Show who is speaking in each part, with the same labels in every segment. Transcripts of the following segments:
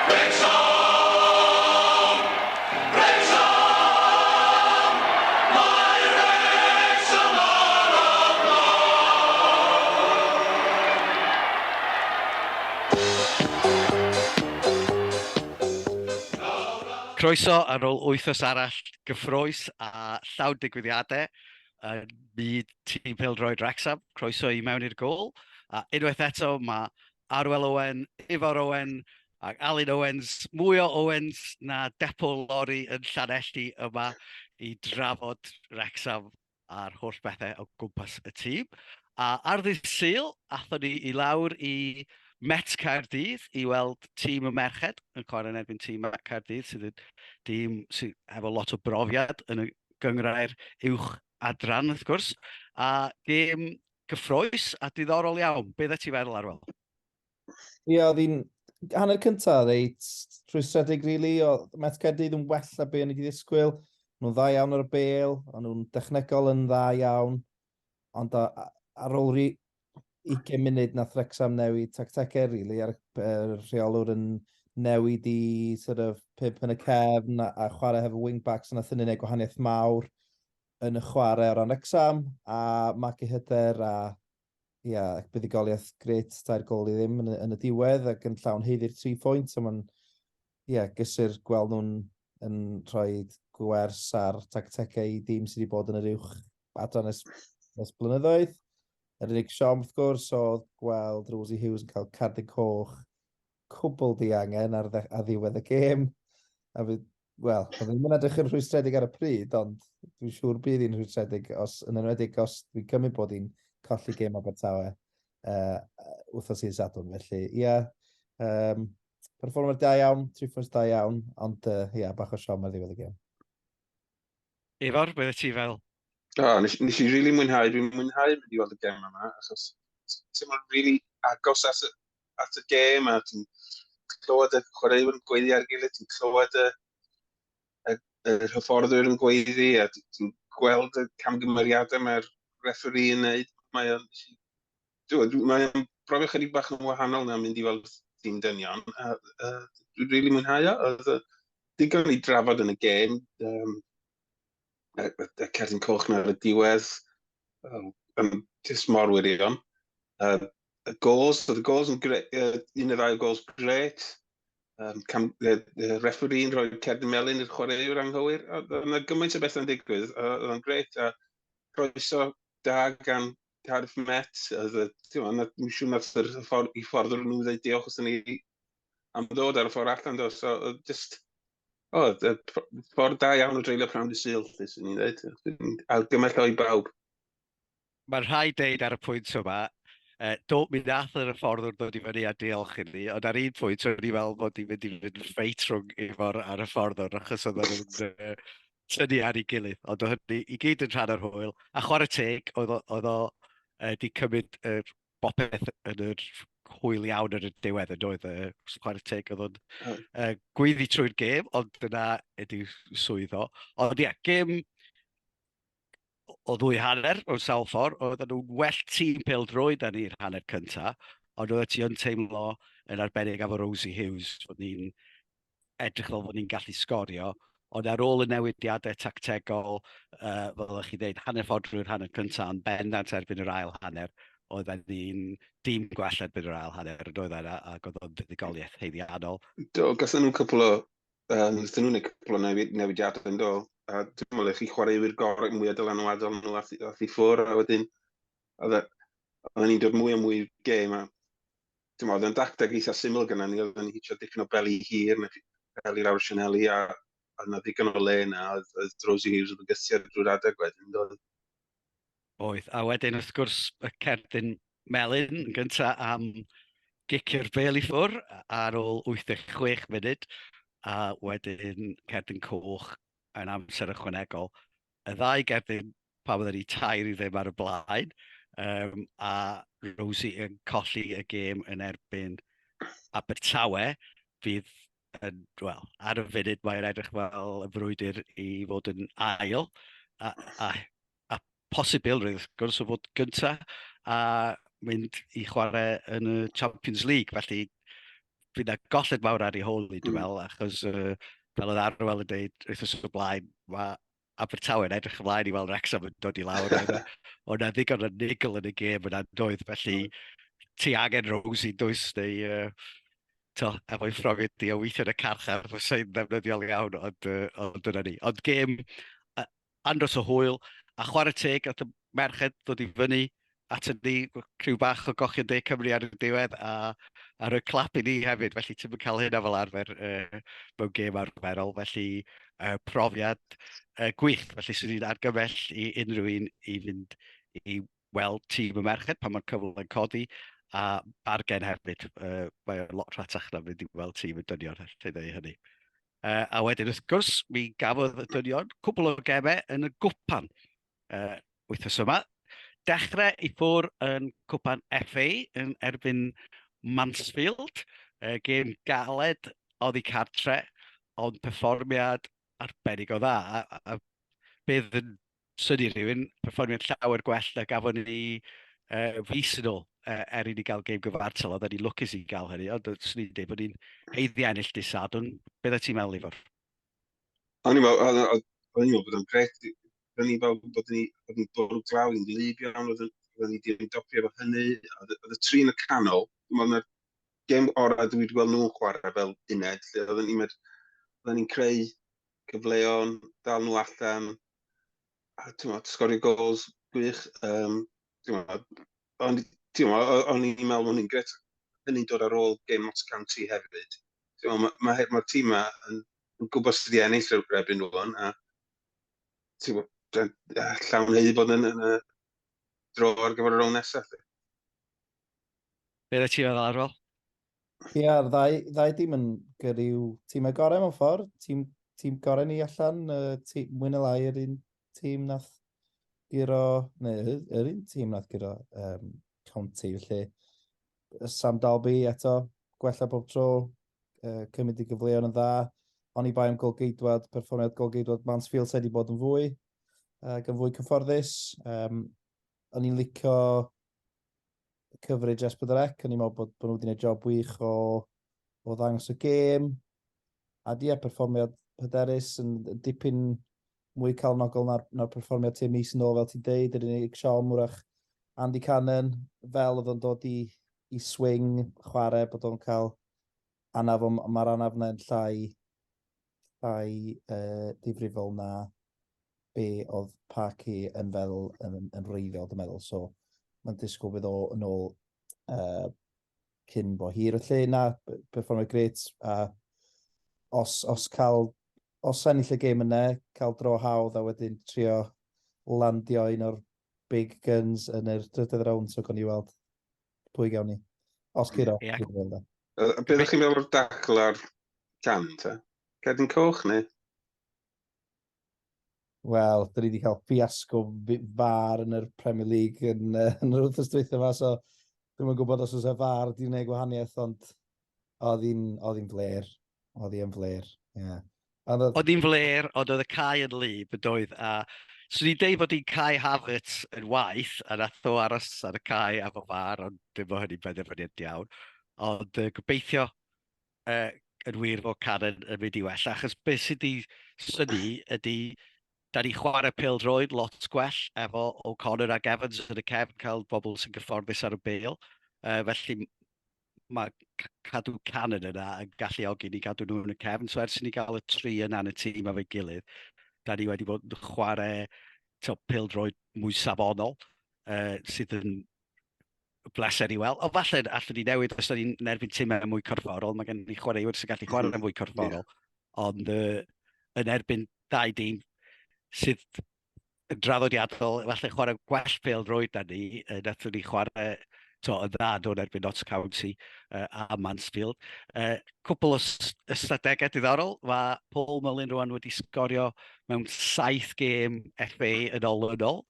Speaker 1: Wrecsam! Wrecsam! Mae Wrecsam ar y blaen!
Speaker 2: Croeso ar ôl wythnos arall gyffrous a llawn digwyddiadau yn byd tîm pêl-droed Wrecsam. Croeso i mewn i'r gôl. A unwaith eto mae Arwel Owen, Ifor Owen ac Alun Owens, mwy o Owens na depo lori yn Llanelli yma i drafod Wrecsam a'r holl bethau o gwmpas y tîm. A ar ddydd Sul, athon ni i lawr i Met Caerdydd i weld tîm y merched yn chwarae yn erbyn tîm Met Caerdydd, sydd yn dîm sydd efo lot o brofiad yn y gynghrair uwch adran, wrth gwrs. A gêm gyffrous a diddorol iawn. Be oeddet ti feddwl, Arwel?
Speaker 3: Ie, oedd hi'n hanner cyntaf reit rhwystredig, really. Oedd Met Caerdydd yn well na be o'n i wedi ddisgwyl. Nhw'n dda iawn ar y bêl, o'n nhw'n dechnegol yn dda iawn. Ond ar ôl rhi 20 munud nath Wrexham newid tactegau, really, a'r rheolwr yn newid i sort of pump yn y cefn a, a chwarae hefo wing-backs, a nath hynny wneud gwahaniaeth mawr yn y chwarae o ran Wrexham, a magu hyder a ia, buddugoliaeth grêt, 3 gôl i ddim yn y, yn y diwedd ac yn llawn haeddu'r 3 phwynt. So mae'n ia, gysur gweld nhw'n yn rhoi gwers ar tactegau i dîm sydd wedi bod yn yr uwch adran ers, ers blynyddoedd. Yr unig siom, wrth gwrs, oedd gweld Rosie Hughes yn cael cardyn coch cwbl diangen ar, ar ddiwedd y gêm. A fi, wel, oedd ddim yn edrych yn rhwystredig ar y pryd, ond dwi'n siŵr bydd hi'n rhwystredig, os, yn enwedig os dwi'n cymryd bod hi'n colli gêm Abertawe wythnos i'r Sadwrn. Felly, ie, yeah, perfformiad da iawn, 3 pwynt da iawn, ond ie, yeah, bach o siom ar ddiwedd y gêm.
Speaker 2: Ifor, beth ti fel?
Speaker 4: O, nes, nes i really mwynhau, dwi'n mwynhau mynd i weld y gem yma, achos ti'n mwyn really agos at y, at y gêm, a ti'n clywed y chwaraewyr yn gweiddi ar gilydd, ti'n clywed y, y, yr hyfforddwyr yn gweiddi, a ti'n gweld y camgymeriadau mae'r referee yn neud. Mae o'n, mae o'n brofiad chydig bach yn wahanol na mynd i weld tîm dynion, a dwi'n rili mwynhau o. Oedd digon i drafod yn y gêm, y, y cerdyn coch na ar y diwedd, um, just mor wirion. Y goals, oedd y goals yn gre, un neu ddau o goals gret. Um, cam, referee yn rhoi cerdyn melyn i'r chwaraewr anghywir. Oedd yna gymaint o bethau'n digwydd, oedd o'n gret. A croeso da gan Cardiff Met. Oedd, ti'n gwbod, dwi'n siŵr nath yr ffordd, i ffordd o'r nhw ddweud diolch wrthyn ni am ddod ar y ffordd allan, do. So, just, o, oh, ffordd da iawn o dreulio pnawn dy Sul, lle swn i'n dweud. Dwi'n argymell o i bawb.
Speaker 2: Mae'n rhaid deud ar y pwynt yma, do, mi nath yr hyfforddwr ddod i fyny a diolch i ni, ond ar un pwynt o'n i fel bod i'n mynd i fynd yn ffeit rhwng Ifor a'r hyfforddwr, achos oedd nhw'n tynnu ar ei gilydd. Ond oedd hynny i gyd yn rhan o'r hwyl. A chwarae teg, oedd o, oedd o di cymryd yr bopeth yn yr hwyl iawn ar y diwedd yn doedd. Chwarae teg, oedd o'n gweiddi trwy'r gêm, ond dyna ydyw swydd o. Ond ie, gêm o ddwy hanner mewn sawl ffordd. Oedden nhw'n well tîm pêl-droed na ni'r hanner cyntaf, ond oeddet ti yn teimlo yn arbennig efo Rosie Hughes fod ni'n edrych fel fod ni'n gallu sgorio, ond ar ôl y newidiadau tactegol, fel o'ch chi ddeud, hanner ffordd drwy'r hanner cyntaf, ond bendant erbyn yr ail hanner, oedden ni'n dîm gwell erbyn yr ail hanner, yn oedden, ac oedd o'n fuddugoliaeth haeddiannol.
Speaker 4: Do, gathon nhw cwpl o, wnaethon nhw wneud cwpl o newidiadau yn do, a dwi'n meddwl chi chwaraewyr gorau mwyaf dylanwadol nhw ath, ath i ffwrdd, a wedyn oedden ni'n dod mwy a mwy i'r gêm, a ti'n meddwl, oedd yn dacteg eitha syml gyda ni, oedden ni'n hitio dipyn o beli hir, neu beli lawr sianeli, a oedd yna ddigon o le yna, oedd, oedd Rosie Hughes yn bygythiad drwy'r adeg wedyn, doedd.
Speaker 2: Oedd, a wedyn wrth gwrs y cerdyn melyn yn gyntaf am gicio'r bêl i ffwr ar ôl 86 munud, a wedyn cerdyn coch yn amser ychwanegol. Y ddau gerdyn pan oedden ni 3-0 ar y blaen, a Rosie yn colli y gêm yn erbyn Abertawe, fydd yn, wel, ar y funud mae'n edrych fel y frwydr i fod yn ail, a, a, a posibilrwydd wrth gwrs o fod gynta a mynd i chwarae yn y Champions League. Felly Fydd na golled mawr ar ei hôl i, dwi'n meddwl, achos fel oedd Arwel yn dweud wythnos o'r blaen, mae Abertawe yn edrych ymlaen i weld Wrexham yn dod i lawr. Oedd na ddigon o niggle yn y gêm yna, doedd, felly ti angen Rosie, does, neu to, efo'i phrofiad di o weithio yn y carchar, fysa hi'n ddefnyddiol iawn, ond, ond dyna ni. Ond gêm andros o hwyl, a chwarae teg, at y merched ddod i fyny at ni, criw bach o Gochion De Cymru ar y diwedd, a rhoi clap i ni hefyd, felly ti'n cael hynna fel arfer mewn gêm arferol, felly profiad gwych, felly swn i'n argymell i unrhyw un i fynd i weld tîm y merched pan mae'r cyfle yn codi, a bargen hefyd, mae o'n lot rhatach na fynd i weld tîm y dynion, allai ddeud hynny. A wedyn wrth gwrs, mi gafodd y dynion cwbl o gemau yn y gwpan wythnos yma. Dechrau i ffwr yn cwpan FA yn erbyn Mansfield, gêm galed oddi cartre, ond perfformiad arbennig o dda. A beth yn synnu rhywun, perfformiad llawer gwell na gafon ni fis yn ôl, er i ni gael gêm gyfartal, oedden ni lwcus i gael hynny, ond swn i'n dweud bod ni'n haeddu ennill dydd Sadwrn. Beth wyt ti'n meddwl, Ifor?
Speaker 4: O'n i'n meddwl, o'n i'n meddwl bod o'n grêt. O'n i'n meddwl bod ni, bod ni'n bwrw glaw i'n wlyb iawn, oedden ni wedi ymdopi efo hynny. Oedd y tri yn y canol, dwi'n meddwl na'r gêm orau dwi wedi gweld nhw'n chwarae fel uned, lle oedden ni'n creu cyfleon, dal nhw allan, a ti'n meddwl, sgorio goals gwych. Ti'n meddwl, ond ti'n meddwl, o'n i'n meddwl bod ni'n grêt. Hynny'n dod ar ôl gêm Notts County hefyd. Ti'n meddwl, mae'r ma, ma tîm yma yn gwybod sydd wedi ennill yr erbyn rwan, a ti'n meddwl, llawn haeddu bod yn y dro ar gyfer y rownd nesaf.
Speaker 2: Be ti'n meddwl, Arwel?
Speaker 3: Ie, yeah, ddau, ddau dîm yn gyrru tîmau gorau mewn ffordd. Tîm gorau ni allan, mwy na lai yr un tîm nath guro, neu yr un tîm nath guro County, felly Sam Dalby eto, gwella bob tro, cymryd i gyfleon yn dda. Oni bai am golgeidwad, perfformiad golgeidwad Mansfield sydd wedi bod yn fwy, ac yn fwy cyfforddus. O'n i'n licio coverage S4C, o'n i'n meddwl bod nhw wedi gwneud job wych o ddangos y gêm. A di, perfformiad hyderus yn dipyn mwy calonogol na'r perfformiad tua mis yn ôl, fel ti'n deud, yr unig siom wrach Andy Cannon, fel oedd o'n dod i swing chwarae, bod o'n cael anaf, ond mae'r anaf yna'n llai difrifol na be oedd Parky yn feddwl yn wreiddiol, dwi'n meddwl. So, mae'n disgwyl bydd o yn ôl cyn bo hir. Felly, na, perfformiad grêt. A os ennill y gêm yna, cael dro hawdd a wedyn trio landio un o'r big guns yn yr drydydd rownd, so gawn ni weld pwy gawn ni. Os curo.
Speaker 2: Ie.
Speaker 4: Beth ydych chi'n meddwl o'r dacl ar Can, te? Cerdyn coch, neu?
Speaker 3: Wel, dyn ni wedi cael fiasco VAR yn yr Premier League yn yr wythnos dwytha yma, so dwi'm yn gwybod os oes e VAR wedi gwneud gwahaniaeth, ond oedd hi'n flêr. Oedd hi'n flêr, ie. Yeah.
Speaker 2: Oedd hi'n flêr, ond oedd y cae yn wlyb yn doedd, a swn i'n deud bod hi'n cae Havertz yn waith, a nath o aros ar y cae efo VAR, ond dim o hynny'n benderfyniad iawn. Ond gobeithio yn wir fod Cannon yn mynd i wella, achos beth sydd wedi synnu ydy, da ni chwarae pêl-droed lot gwell efo O'Connor ac Evans yn y cefn, cael bobl sy'n gyfforddus ar y bêl. Felly mae cadw Cannon yna yn galluogi ni gadw nhw yn y cefn. So ers i ni gael y tri yna yn y tîm efo'i gilydd, da ni wedi bod yn chwarae pêl-droed mwy safonol, sydd yn bleser i weld. Ond falle allwn ni newid os da ni'n erbyn timau mwy corfforol. Mae gen ni chwaraewyr sy'n gallu chwarae mwy corfforol. Ond yn erbyn dau dîm sydd yn draddodiadol, falle chwarae gwell pêl-droed na ni, nathon ni chwarae yn dda yn erbyn Notts County a Mansfield. Cwpl o ystadegau diddorol, mae Paul Mullin rwan wedi sgorio mewn 7 gêm FA yn olynol.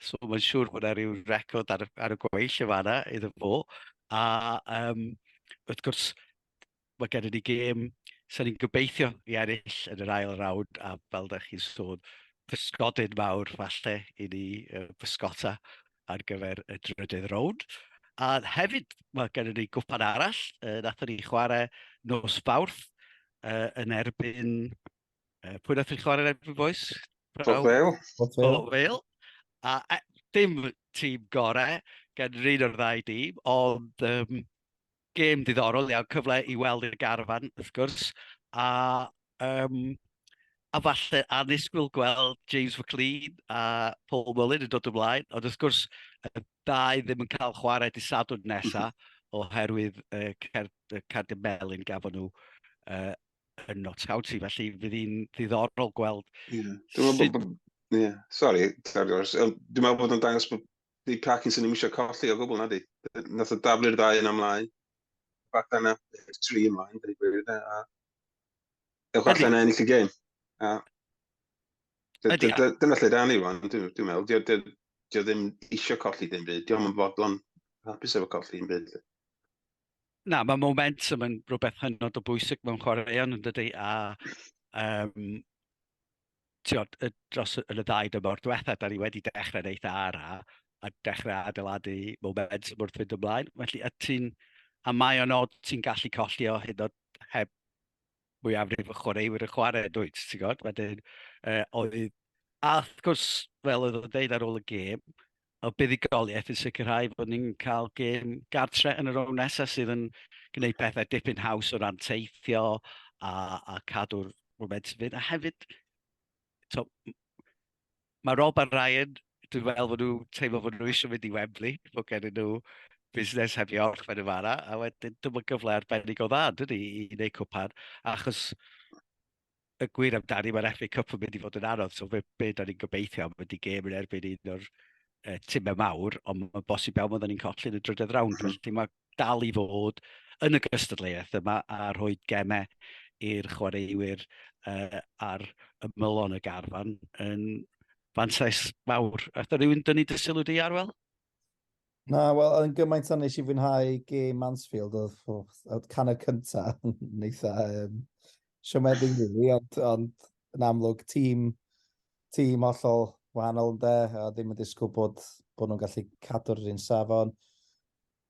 Speaker 2: So mae'n siŵr bod yna rhyw record ar y gweill y fanna iddo fo. A wrth gwrs, mae gennym ni gêm sy'n ni'n gobeithio i ennill yn yr ail rawnd, a fel da chi'n sôn, pysgodyn mawr falle i ni bysgota ar gyfer y drydydd rownd. A hefyd, mae gennym ni gwpan arall, nathon ni chwarae nos Fawrth yn erbyn... Pwy nath ni chwarae yn erbyn, boys?
Speaker 4: Port Vale.
Speaker 3: Port Vale.
Speaker 2: Port Vale. A dim tîm gorau gan yr un o'r ddau dîm, ond gêm diddorol iawn, cyfle i weld y garfan, wrth gwrs, a, a falle annisgwyl gweld James McLean a Paul Mullin yn dod ymlaen, ond wrth gwrs y ddau ddim yn cael chwarae dydd Sadwrn nesa oherwydd y cardiau melyn gafon nhw yn Notts County, felly fydd hi'n ddiddorol gweld.
Speaker 4: Yeah. Dwi'n meddwl bod... Yeah. Sorry, sorry, dwi'n meddwl bod o'n dangos bod Di Parkinson ddim eisiau colli o gwbl, na di. Nath o daflu'r ddau yna ymlaen. Fath yna, tri ymlaen, dweud gwir, a ewch allan a ennill y gêm. A dyna lle da ni rwan, dwi'n dwi meddwl. Dio, dio, dio ddim eisiau colli dim byd. Dio yn fodlon hapus efo colli dim byd.
Speaker 2: Na, mae momentum yn rhywbeth hynod o bwysig mewn chwaraeon, yn dydy, a tiod, dros yn y ddau dymor diwetha, da ni wedi dechrau'n eitha ara a dechrau adeiladu momentum wrth fynd ymlaen. Felly, a ti'n, a mae o'n od ti'n gallu colli o hyd yn oed heb mwyafrif o chwaraewyr yn chwarae, dwyt, ti'n gwybod? Wedyn, oedd, a wrth gwrs, fel oedd o'n deud ar ôl y gêm, o buddugoliaeth yn sicrhau bod ni'n cael gêm gartre yn y rownd nesaf sydd yn gwneud pethau dipyn haws o ran teithio a cadw'r momentum fynd. A hefyd, to, mae Rob a Ryan, dwi'n meddwl bod nhw'n teimlo bod nhw eisiau mynd i Wembley, bod gen nhw busnes heb i orffen yn fanna, a wedyn dyma gyfle arbennig o dda, dydy, i wneud cwpan, achos y gwir amdani, mae'r FA Cup yn mynd i fod yn anodd, so be da ni'n gobeithio am ydy gêm yn erbyn un o'r timau mawr, ond mae'n bosib iawn byddwn ni'n colli yn y drydedd rownd, felly mae dal i fod yn y gystadleuaeth yma a rhoi gemau i'r chwaraewyr ar ymylon y garfan yn fantais mawr. Aeth rhywun dynnu dy sylw di, Arwel?
Speaker 3: Na, wel, yn gymaint o nes i fwynhau gêm Mansfield, oedd, oh, oedd canner cynta yn eitha siomedig really, ond yn amlwg tîm hollol wahanol ynde, a ddim yn disgwyl bod nhw'n gallu cadw'r un safon.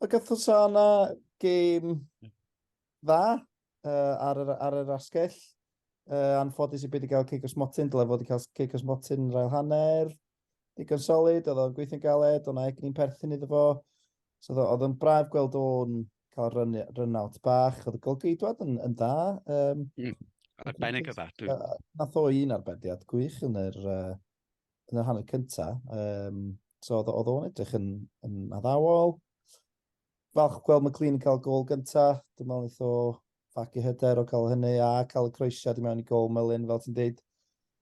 Speaker 3: A gath o Sana gêm dda ar yr asgell. Anffodus i byd i gael cic o smotyn, dyle fod i cael cic o smotyn yn yr ail hanner. Digon solid, oedd o'n gweithio'n galed, oedd o'na egni'n perthyn iddo fo. So oedd o'n braf gweld o'n cael run-out bach. Oedd y golgeidwad yn dda.
Speaker 2: Arbennig o dda.
Speaker 3: Nath o un arbediad gwych yn yr hanner cynta. So oedd o'n edrych yn addawol. Falch gweld McLean yn cael gôl gynta. Dwi'n meddwl wnaeth o fagu hyder o cael hynny a cael y croesiad i mewn i gôl Mullin, fel ti'n deud.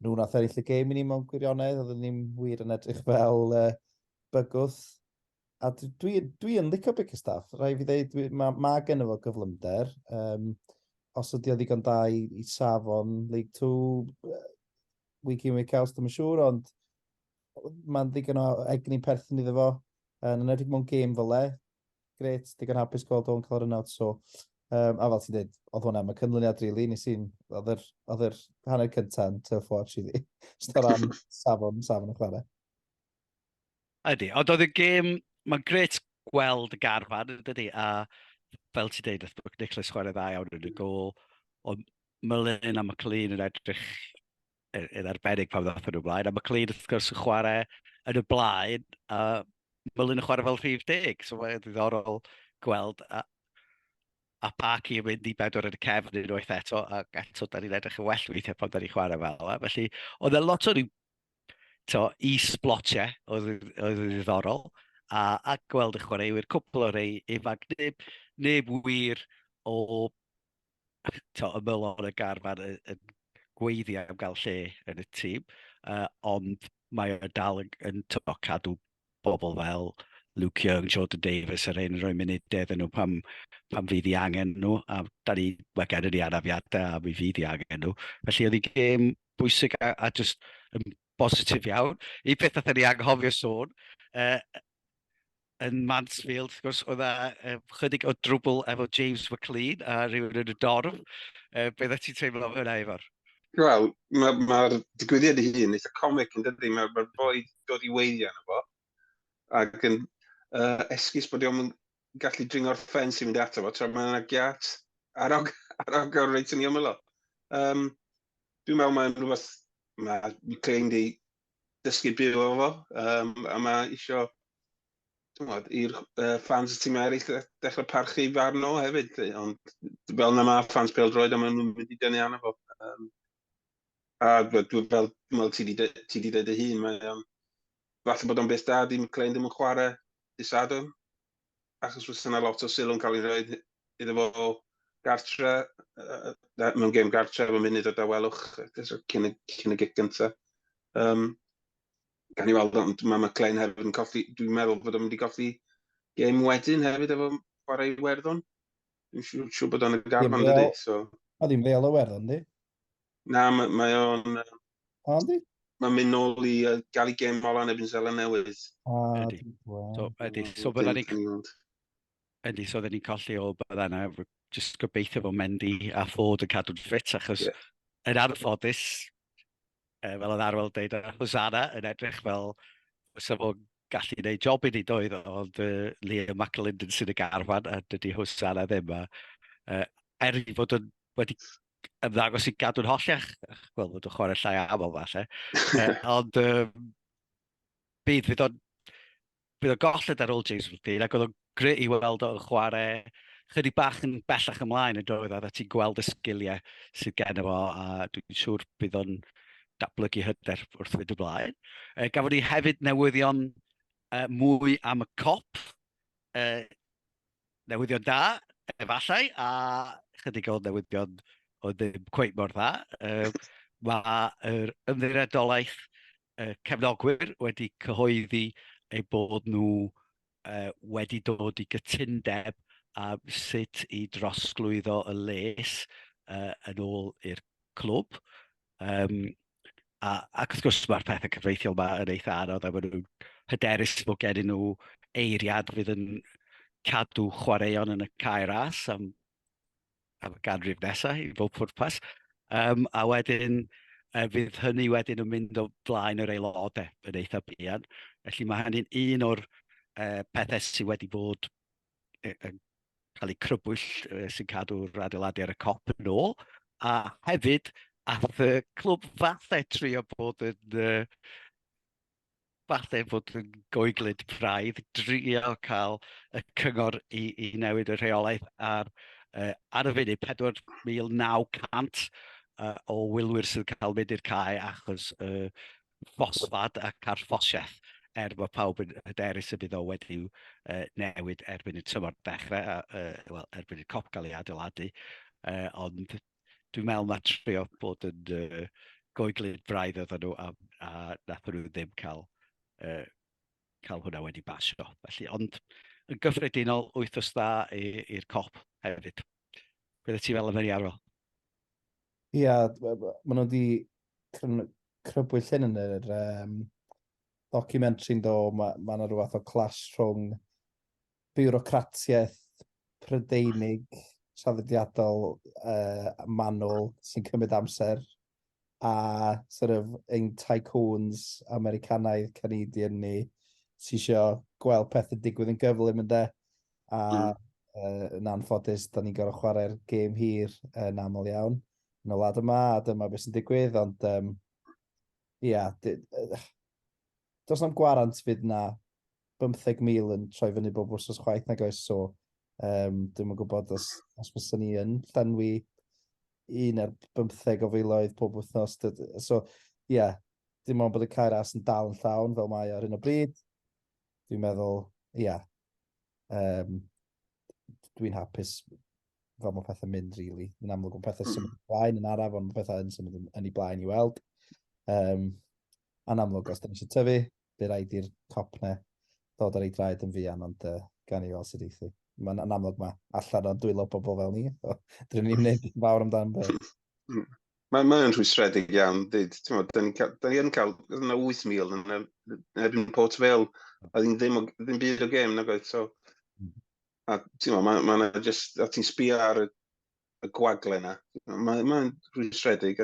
Speaker 3: Nhw nath ennill y gêm i ni mewn gwirionedd, oedden ni'n wir yn edrych fel bygwth. A dwi yn licio Bickerstaff, rhaid fi ddeud, ma gen fo gyflymder. Os ydi o ddigon da i safon League 2, week in, week out, ddim yn siŵr, ond mae'n ddigon o egni perthyn iddo fo. Yn enwedig mewn gêm fel e, grêt, digon hapus gweld o'n cael run-out, so, a fel ti'n dweud, oedd hwnna, mae cynlyniad really, nes i'n, oedd yr hanner cynta'n tough watch i fi, just o ran safon y chwarae.
Speaker 2: Ydy, ond oedd y gêm, mae'n grêt gweld y garfan, yn dydy, a fel ti'n dweud, oedd Nicholas chwarae dda iawn yn y gôl, ond Mullin a McLean yn edrych yn arbennig pan ddathon nhw ymlaen, a McLean wrth gwrs yn chwarae yn y blaen, a Mullin yn chwarae fel rhif 10, so mae'n ddiddorol gweld, a Parky yn mynd i bedwar yn y cefn unwaith eto, ac eto da ni'n edrych yn well weithiau pan da ni'n chwarae fel yna. Felly, oedd e lot o ryw is-blotiau oedd yn ddiddorol, a gweld y chwaraewyr, cwpl o rei ifanc, neb wir o ymylon y garfan yn gweiddi am gael lle yn y tîm, ond mae o dal yn cadw bobl fel Luke Young, Jordan Davis a rhain yn rhoi munudau iddyn nhw pan fydd i angen nhw, a da ni, mae gen ni anafiadau a mi fydd i angen nhw. Felly oedd hi gêm bwysig a just yn bositif iawn. Un peth nathon ni anghofio sôn, yn Mansfield, wrth gwrs, oedd e chydig o drwbl efo James McLean a rhywun yn y dorf. Beth ti'n teimlo am hynna, Ifor?
Speaker 4: Wel, mae'r ma digwyddiad ei hun eitha comic yn dydy. Mae'r ma boi dod i weiddi arno fo ac yn esgus bod o'n gallu dringo'r ffens i fynd ato fo, tra mae yna giat ar agor reit yn ei ymyl o. Dwi'n meddwl mae'n rhywbeth mae McLean di dysgu byw efo fo, a mae isio i'r fans y tîm eraill dechrau parchu farn o hefyd, ond fel na mae fans pêl-droed a maen nhw'n mynd i dynnu arno fo. A dwi fel, dwi'n meddwl ti di dweud dy hun, mae falle bod o'n beth da, di McLean ddim yn chwarae dydd Sadwrn, achos fysa yna lot o sylw'n cael ei roi iddo fo gartre, mewn gêm gartre efo munud o dawelwch cyn y gic gyntaf. Gan i weld, ond mae McLean hefyd yn colli, dwi'n meddwl bod o'n mynd i golli gêm wedyn hefyd efo chwarae Iwerddon. Dwi'n siŵr bod o'n y garfan, dydy. So.
Speaker 3: A ddim real o Iwerddon, di?
Speaker 4: Na, mae o'n.
Speaker 3: O, di?
Speaker 4: Mae'n mynd nôl i gael ei gêm ola yn erbyn Seland Newydd.
Speaker 2: Ydy. So, ydy. So, bydda ni. Ydy, so oedden ni'n colli o bydda yna, just gobeithio bod Mendy a Ford yn cadw'n ffit, achos yn anffodus, fel oedd Arwel dweud, Hosana yn edrych fel fysa fo'n gallu gwneud job i ni doedd, ond Liam McAlinden sy'n y garfan, a dydy Hosana ddim. A, er i fod yn wedi ymddangos i gadw'n holliach, wel, fod yn chwarae llai aml falle, ond bydd o'n golled ar ôl James McLean, ac oedd o'n grêt i weld o'n chwarae chydig bach yn bellach ymlaen yn doedd, a ti'n gweld y sgiliau sydd gen fo, a dwi'n siŵr bydd o'n datblygu hyder wrth fynd ymlaen. Gafon ni hefyd newyddion mwy am y Kop, newyddion da, efallai, a chydig o newyddion oedd ddim cweit mor dda. Mae'r ymddiriedolaeth cefnogwyr wedi cyhoeddi eu bod nhw wedi dod i gytundeb am sut i drosglwyddo y les yn ôl i'r clwb. A, ac wrth gwrs mae'r pethau cyfreithiol yma yn eitha anodd a maen nhw'n hyderus bod gen nhw eiriad fydd yn cadw chwaraeon yn y Cae Ras am y ganrif nesaf i bob pwrpas. A wedyn fydd hynny wedyn yn mynd o flaen yr aelodau yn eitha buan. Felly mae hynny'n un o'r pethau sydd wedi bod yn cael eu crybwyll sy'n cadw'r adeiladu ar y Kop yn ôl. A hefyd, ath y clwb falle trio bod yn falle bod yn goeglyd braidd, drio cael y cyngor i newid y rheolaeth ar y funud 4,900 o wylwyr sydd yn cael mynd i'r cae achos ffosfad ac arffosiaeth, er bod pawb yn hyderus y bydd o wedi'w newid erbyn y tymor dechrau, wel, erbyn y Kop gael ei adeiladu, ond dwi'n meddwl mae trio bod yn goeglyd braidd oedden nhw a nath nhw ddim cael hwnna wedi basio. Felly, ond yn gyffredinol, wythnos dda i'r Kop hefyd. Bydde ti fel yn Arwel?
Speaker 3: Ia, maen nhw wedi crybwyll hyn yn yr documentary'n do, mae ma yna rhywbeth o clash rhwng biwrocratiaeth Prydeinig traddodiadol manwl sy'n cymryd amser a sort of ein tycoons Americanaidd Canadian ni sy'n eisiau gweld pethau digwydd yn gyflym ynddo. A yn anffodus, da ni'n gorfod chwarae'r gêm hir yn aml iawn yn y wlad yma, a dyma beth sy'n digwydd, ond ia, does na'm gwarant fydd na 15,000 yn troi fyny bob wrsos chwaith nag oes, so dwi'm yn gwybod os fysa ni yn llenwi 11 o filoedd pob wythnos. So, ie, yeah, dim ond bod y Cae Ras yn dal yn llawn fel mae ar hyn o bryd. Dwi'n meddwl, ie, yeah, dwi'n hapus fel mae pethau'n mynd, really. Yn amlwg, mae pethau'n symud ymlaen yn araf, ond mae pethau yn symud yn ei blaen i weld. A'n amlwg, os da ni eisiau tyfu, bydd rhaid i'r Kop ne ddod ar ei draed yn fuan, ond gan i weld sut eithi. Mae'n yn amlwg mae allan o'n dwylo bobl fel ni. So, dyn ni'n gwneud fawr amdano fe.
Speaker 4: Mae'n rhwystredig iawn, dyd. Da ni yn cael, yna 8,000 yn erbyn Port Vale, a ddim byd o gêm, nag oedd, so. A ti'n ma, ma, just, a ti'n sbio ar y gwagle yna, mae'n ma rhwystredig.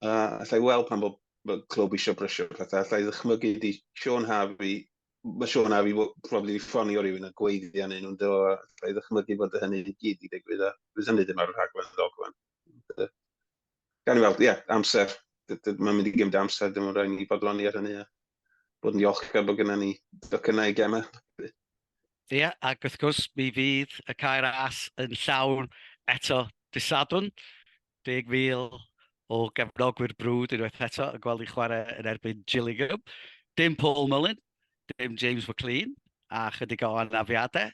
Speaker 4: Allai weld pan bod clwb eisiau brysio pethau, allai ddychmygu di Shaun Harvey. Mae Sean a fi probably wedi ffonio rhywun a gweiddi arnyn nhw'n do, a alla i ddychmygu bod hynny i gyd i ddigwydd, a fydd hynny ddim ar y rhaglen ddogfen. Gawn ni weld, ie, yeah, amser. Mae'n mynd i gymryd amser, dim ond rhaid ni fodloni ar hynny, a bod yn ddiolchgar bod gennym ni docynnau i gemau.
Speaker 2: Ie, yeah, ac wrth gwrs, mi fydd y Cae Ras yn llawn eto dydd Sadwrn. 10,000 o gefnogwyr brwd unwaith eto yn gweld i chwarae yn erbyn Gillingham. Dim Paul Mullin, dim James McLean, a chydig o anafiadau.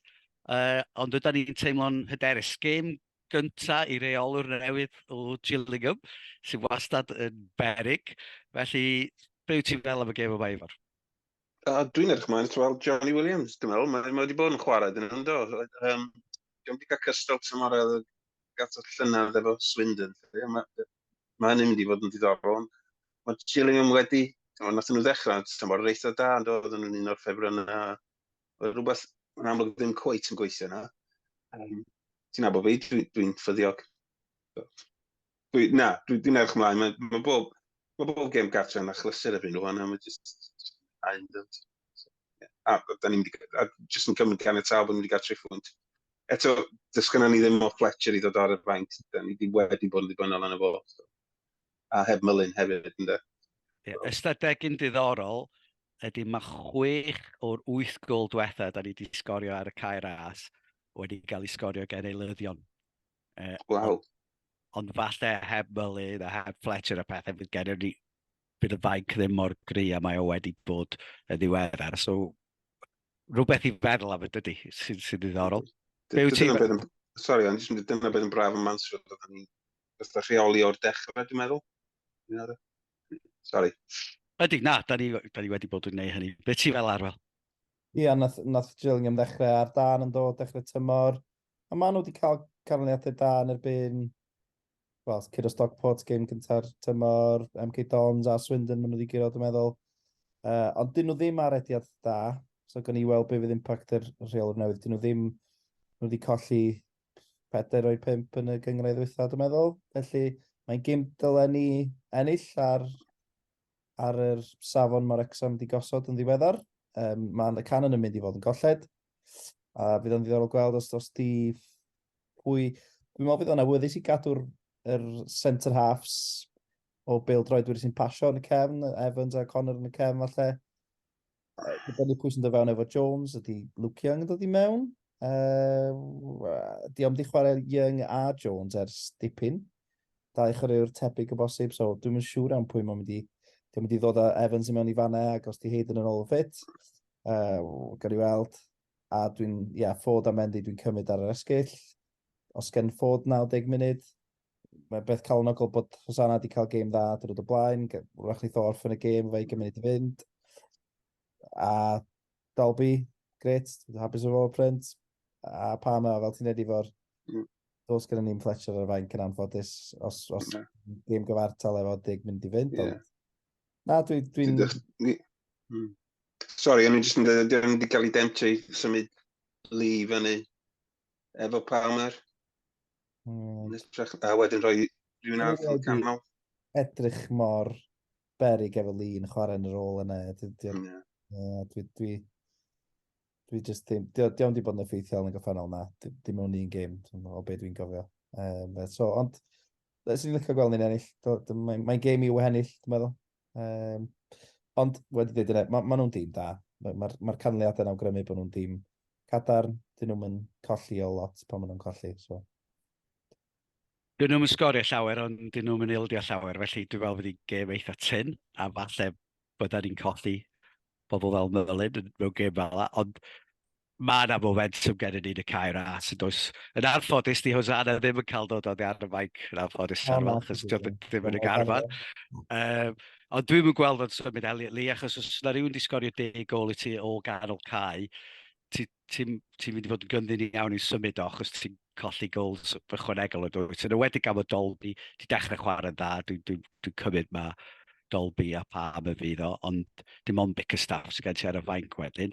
Speaker 2: Ond ydy ni'n teimlo'n hyderus. Gêm gynta i reolwr newydd o Gillingham, sy'n wastad yn berig. Felly, be wyt ti'n fel am y gêm yma, Ifor?
Speaker 4: Dwi'n edrych ymlaen at weld Johnny Williams, dwi'n meddwl. Mae wedi bod yn chwarae dyn nhw'n do. Dwi'n wedi cael cystal tymor oedd gath o llynedd efo Swindon. Mae ma hynny'n mynd i fod yn diddorol. Mae Gillingham wedi, nath nhw ddechrau tymor eitha da, yn dod nhw'n un o'r ffefrynnau. Oedd rhywbeth yn amlwg ddim cweit yn gweithio yna. Ti'n nabod fi, dwi'n dwi ffyddiog. Dwi, na, dwi'n dwi edrych ymlaen. Mae bob gêm gartre yn achlysur erbyn rwan, a mae just. So, yeah. A da ni'n mynd i, a just yn cymryd caniataol bod ni'n mynd i gael tri phwynt. Eto, does gynnon ni ddim o Fletcher i ddod ar y fainc, da ni wedi wedi bod yn ddibynnol arno fo. So. A heb Mullin hefyd, ynddo.
Speaker 2: Yeah, ystadegyn diddorol ydy mae 6 o'r 8 gol diwetha da ni wedi sgorio ar y Cae Ras wedi cael ei sgorio gen eilyddion.
Speaker 4: Waw.
Speaker 2: Ond falle heb Mullin a heb Fletcher a pethau, fydd gennym ni, bydd y fainc ddim mor gry a mae o wedi bod yn ddiweddar. So, rhywbeth i feddwl am ydy, sy'n sy ddiddorol.
Speaker 4: Be wyt ti'n... Sorry, ond jyst dyna beth yn braf yn Mansfield, oedden ni'n fatha rheoli o'r dechrau, dwi'n meddwl. Sorry.
Speaker 2: Ydy, na, da ni wedi bod yn gwneud hynny. Be ti fel arfer?
Speaker 3: Ie, yeah, nath Gillingham ddechrau ar dan yn dod, dechrau tymor. A maen nhw wedi cael canlyniadau da yn erbyn, wel, curo Stockport, gêm cynta'r tymor, MK Dons a Swindon, maen nhw wedi guro, dwi'n meddwl. Ond dyn nhw ddim ar rediad da, so gawn ni weld be fydd impact yr rheolwr newydd. Dyn nhw ddim, nhw wedi colli 4 o'i 5 yn y gynghrair ddwytha, dwi'n meddwl. Felly, mae'n gêm dylen ni ennill ar yr safon mae'r Wrexham wedi gosod yn ddiweddar. Mae y Canon yn mynd i fod yn golled. A fydd o'n ddiddorol gweld os di pwy. Dwi'n meddwl fydd o'n awyddus i gadw'r yr centre halves o bêl-droedwyr sy'n pasio yn y cefn, Evans a Connor yn y cefn falle. Dibynnu pwy sy'n dod fewn efo Jones, ydy Luke Young yn dod i mewn? Di o'm di chwarae Young a Jones ers dipyn. Dau chwaraewr tebyg o bosib, so dwi'm yn siŵr am pwy mae'n mynd i. Di o'n mynd i ddod â Evans i mewn i fanna, ac os di Hayden yn ôl yn ffit. Gawn ni weld. A dwi'n, ie, yeah, Ford a Mendy dwi'n cymryd ar yr esgyll. Os gen Ford 90 munud, mae beth calonogol bod Hosana wedi cael gêm dda dwrnod o blaen. Wrach wneith o orffen y gêm efo 20 munud i fynd. A Dalby, grêt, hapus efo print. A Palmer, fel ti'n edrych efo'r does gyda ni'n Fletcher ar y fainc yn anffodus, os gêm gyfartal efo 10 munud i fynd. Yeah. Na, dwi'n. Dwi
Speaker 4: Sorry, o'n i'n jyst yn dweud, dwi'n wedi cael ei demtio i symud Lee fyny efo Palmer. A wedyn rhoi rhywun arall yn canol.
Speaker 3: Edrych mor berig efo Lee yn chwarae yn yr ôl yna. Dwi just ddim, di o'm di bod yn effeithiol yn y gorffennol na, dim mewn un gêm o be dwi'n gofio. So, ond, swn i'n licio gweld ni'n ennill, mae'n mae gêm i'w hennill, dwi'n meddwl. Ond, wedi dweud yna, ma nhw'n dîm da. Mae'r ma, ma canlyniadau yn awgrymu bod nhw'n dîm cadarn, dyn nhw'n colli o lot pan maen nhw'n colli. So.
Speaker 2: Dyn nhw'n sgorio llawer, ond dyn nhw'n ildio llawer, felly dwi'n meddwl bod hi'n gêm eitha tyn, a falle bydda ni'n colli bobl fel Mullin mewn gêm fel 'na, ond mae yna momentum gen i ni yn y Cae Ras, yn does? Yn anffodus, di Hosana ddim yn cael dod oddi ar y fainc yn anffodus ar ôl, achos dio ddim yn y garfan. Ond dwi'm yn gweld o'n symud Elliot Lee, achos os yna rhywun di sgorio 10 gol i ti o ganol cae, ti'n ti, ti mynd i fod yn gyndyn iawn i symud o, achos ti'n colli goals ychwanegol o dwyt. Yn enwedig am y Dalby, di dechrau chwarae'n dda, dwi'n dwi, dwi cymryd mae Dalby a Palmer fydd o, ond dim ond Bickerstaff sydd gen ti ar y fainc wedyn.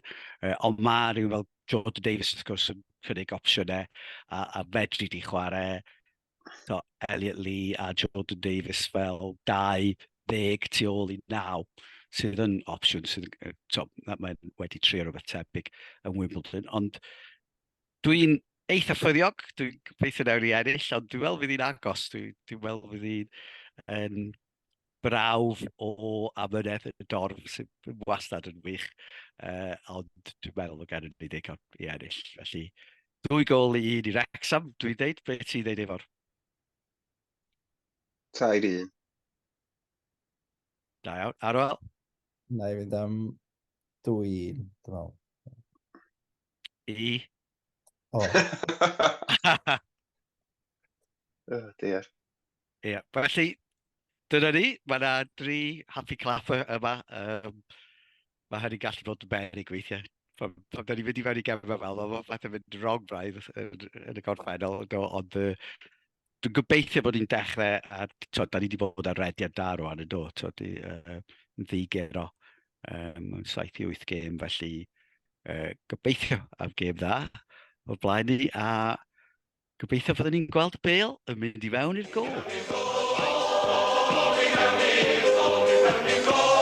Speaker 2: Ond mae rhywun fel Jordan Davies wrth gwrs yn cynnig opsiynau a fedri di chwarae so, Elliot Lee a Jordan Davies fel 20 tu ôl i 9. sydd yn opsiwn, sydd, to, mae'n wedi trio rhywbeth tebyg yn Wimbledon, ond dwi'n eitha ffyddiog, dwi'n gobeithio nawn ni ennill, ond dwi'n meddwl fydd hi'n agos, dwi'n dwi meddwl fydd hi'n yn brawf o amynedd y dorf sydd wastad yn wych, ond dwi'n meddwl bod gennym ni ddigon i ennill. Felly, 2 gôl i 1 i Wrexham, dwi'n deud, beth ti'n deud, Ifor?
Speaker 4: 3-1.
Speaker 2: Da iawn. Arwel?
Speaker 3: Na i fynd am 2-1, dwi'n meddwl.
Speaker 2: I?
Speaker 3: O.
Speaker 4: Oh dear.
Speaker 2: Ie, yeah, felly, dyna ni. Mae yna dri happy clapper yma. Mae hynny'n gallu bod yn beryg weithiau. Pan da ni'n mynd i fewn i gemau fel, mae pethau'n mynd wrong braidd yn y gorffennol, do, ond dwi'n gobeithio bod ni'n dechrau, a to, da ni wedi bod ar rediad da rwan yn do, to, di, yn ddigero mewn 7 i 8 gêm, felly gobeithio am gêm dda o'r blaen ni, a gobeithio fyddwn ni'n gweld y bêl yn mynd i fewn i'r gôl.
Speaker 1: I mewn i'r gôl, i mewn i'r gôl, i mewn i'r gôl.